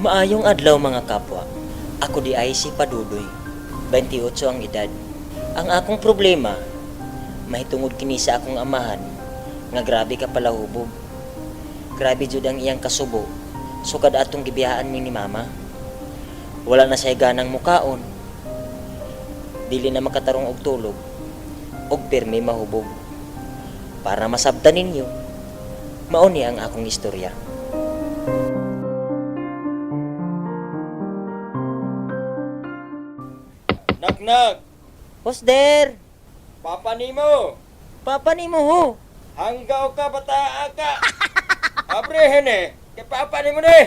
Maayong adlaw, mga kapwa. Ako diay si Padudoy. 28 ang edad. Ang akong problema, mahitungod kini sa akong amahan nga grabe ka palahubog. Grabe jud ang iyang kasubo. Sukad atong gibiyaan mi ni mama. Wala na siya ganang mukaon. Dili na makatarong og tulog. Og pirmi mahubog. Para masabtan ninyo, mao ni ang akong istorya. Knock knock. Who's there? Papa nimo. Papa nimo ho. Hanggaw ka bata ka. Abre hene. Kay papa nimo ni.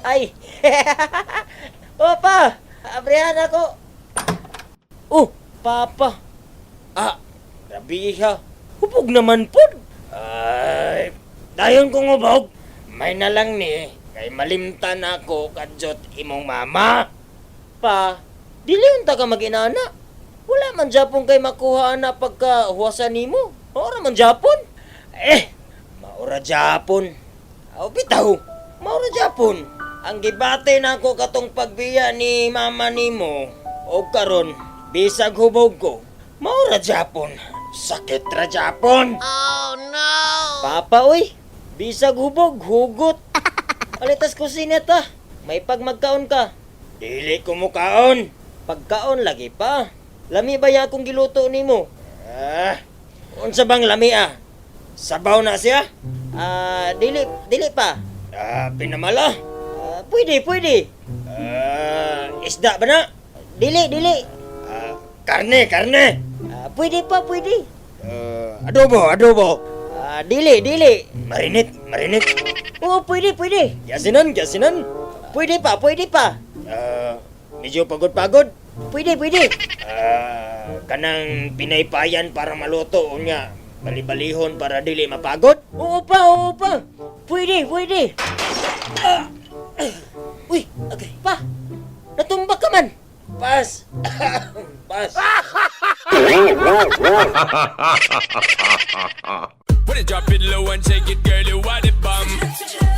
Ay! Opa! Abrihan ako! Oh! Papa! Ah, grabe ha. Hubog naman pod! Ay, dayon kong hubog. May na lang ni kay malimtan ako kadyot imong mama. Pa, dili unta ka mag-inana. Wala man Japon kay makuha ana pagka huwasan nimo. Ora man Japon. Eh, maura Japon. Aw bitaw, maura Japon. Ang gibate nako katong pagbiya ni mama nimo og karon bisag hubog ko. Maura Japon. Sakit ra Japon. Papa, uy! Bisag hubog, hugot. Alitas kusina ta. May pag magkaon ka. Dili ko mukaon. Pagkaon lagi pa. Lami ba ya akong giluto nimo? Ah, unsa bang lami ah? Sabaw na siya? Ah, dili, dili pa. Ah, pinamala. Ah, pwede, pwede. Ah, isda ba na? Dili, dili. Ah, karne, karne. Ah, pwede pa, pwede. Ah, adobo, adobo. Ah, dili, dili. Marinit, marinit. Oo, pwede, pwede. Yasinan, yasinan. Pwede pa, pwede pa. Ah, medyo pagod-pagod. Pwede, pwede. Ah, kanang pinaypayan para maluto unya. Bali-balihon para dili mapagod. Oo pa, oo pa. Pwede, pwede. Ah, ay. Uy, agay pa. Natumba ka man. Pas. Pas. When you drop it low and shake it, girl, you are the bomb.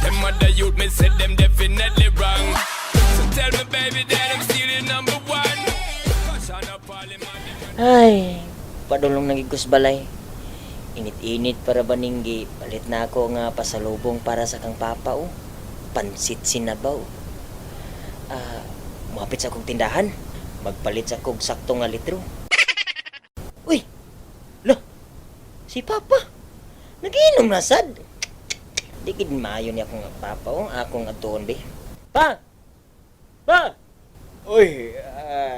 Them other youth, me said them definitely wrong. So tell me, baby, that I'm still the number one. 'Cause I know parliament. Ay, padulong nagigos balay. Init-init para baninggi. Palit na ako nga pasalubong para sa kang papa oh. Pansit sinabaw. Ah, muapit sa akong tindahan. Magpalit sa kog sakto nga litro. Uy! Lo! Si papa! Nagiinom na sad. Di gid maayo niya akong papa oh, akong adtuon be. Pa! Pa! Uy,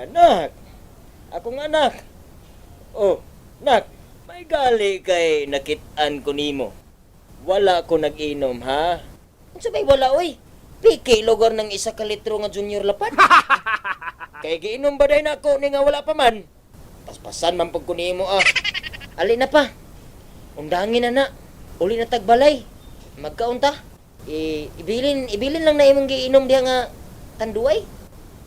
anak. Akong anak. Oh, nak. May gali kay nakit-an ko nimo. Wala ko nag-inom, ha? Unsa may wala oy? Piki lugar ng isa ka litro nga junior lapad. Kay giinom ba day nako ni nga wala pa man? Paspasan man pag ko nimo ah. Ali na pa. Undangin na na. Uli na tagbalay. Magkaunta. I ibilin ibilin lang na imong giinom diha nga tanduay.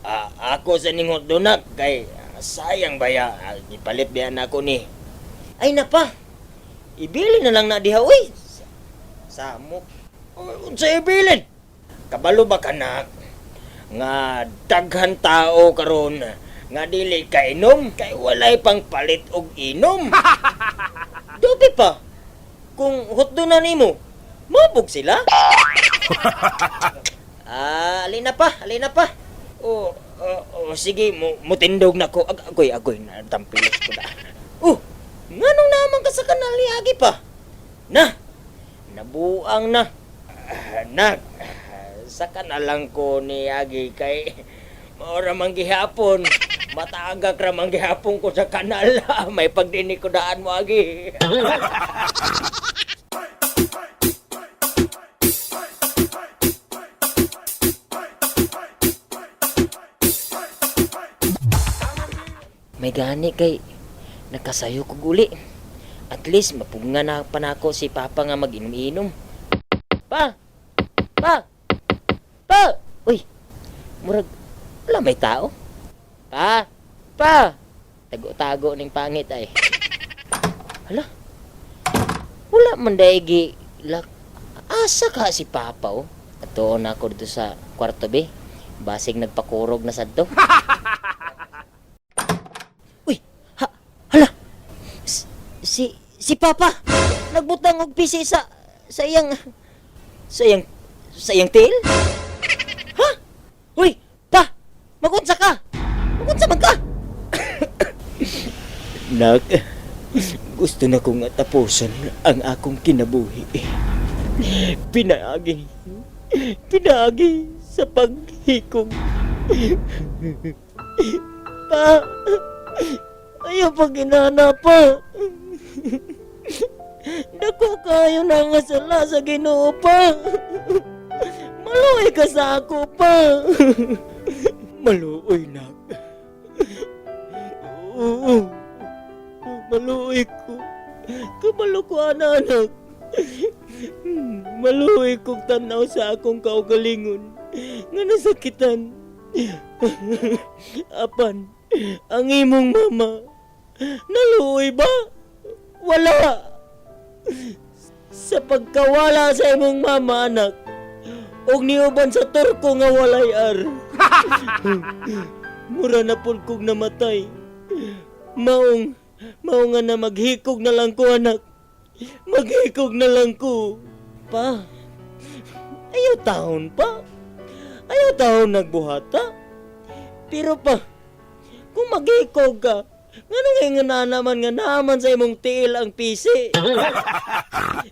Ah, ako sa ningot donak kay sayang baya gipalit biya nako ni. Ay na pa. Ibilin na lang na diha oy. Samok. Unsa ibilin? Kabalo ba kanak nga daghan tao karon nga dili kainom kay walay pang palit og inom. Dobi pa. Kung hotdo na nimo, mabog sila. Ah, ali na pa, ali na pa. Oh, oh, oh, sige mo mutindog na ko. Agoy agoy na tampilos ko na. Oh, nganong naman ka sa kanal agi pa? Na. Nabuang na. Ah, nak, sa kanalang ko ni Agi kay maora man gihapon. Matagak ra man gihapon ko sa kanal. May pagdinig ko daan mo agi. May gani kay nakasayo kog uli. At least mapugngan na pa nako si Papa nga mag-inom-inom. Pa! Pa! Pa! Uy, murag wala may tao. Pa! Pa! Tago-tago ning pangit ay. Hala. Wala man daigi lak. Asa ka si Papa oh. At Adtuon ako dito sa kwarto be. Basig nagpakurog na sad to. Uy, ha, hala. Si Papa nagbutang og PC sa iyang tail? Ha? Uy, pa. Magunsa ka. Magunsa man ka. Nak, gusto na kong tapusan ang akong kinabuhi. Pinaagi. Pinaagi sa paghikog. Pa, ayaw pag inana pa. Dako kayo na nga sala sa Ginoo pa. Maluoy ka sa ako pa. Maluoy, nak. Oo. Maluoy ko. Kabalo ko, ana, anak. Maluoy kong tanaw sa akong kaugalingon nga nasakitan. Apan, ang imong mama, naluoy ba? Wala. Sa pagkawala sa imong mama, anak, og niuban sa Turko nga walay ar. Mura na pud kog namatay. Maong nga na maghikog na lang ko, anak. Maghikog na lang ko. Pa, ayaw taon pa. Ayaw taon nagbuhata. Pero pa, kung maghikog ka, nganong nga na naman nga naman sa imong tiil ang pisi?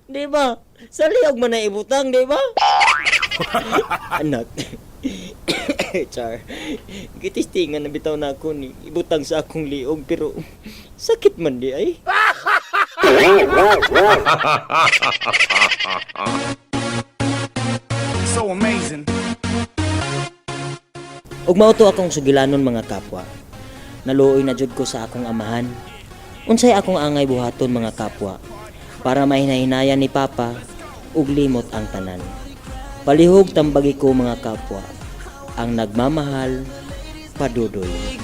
Di ba? Sa liog man na ibutang, di ba? Anak, char, gitistingan na bitaw na ako ni ibutang sa akong liog pero sakit man di ay. So amazing. Ug mao to akong sugilanon, mga kapwa. Naluoy na jud ko sa akong amahan. Unsay akong angay buhaton, mga kapwa, para mahinahinayan ni Papa ug limot ang tanan? Palihog tambagi ko, mga kapwa, ang nagmamahal padudoy.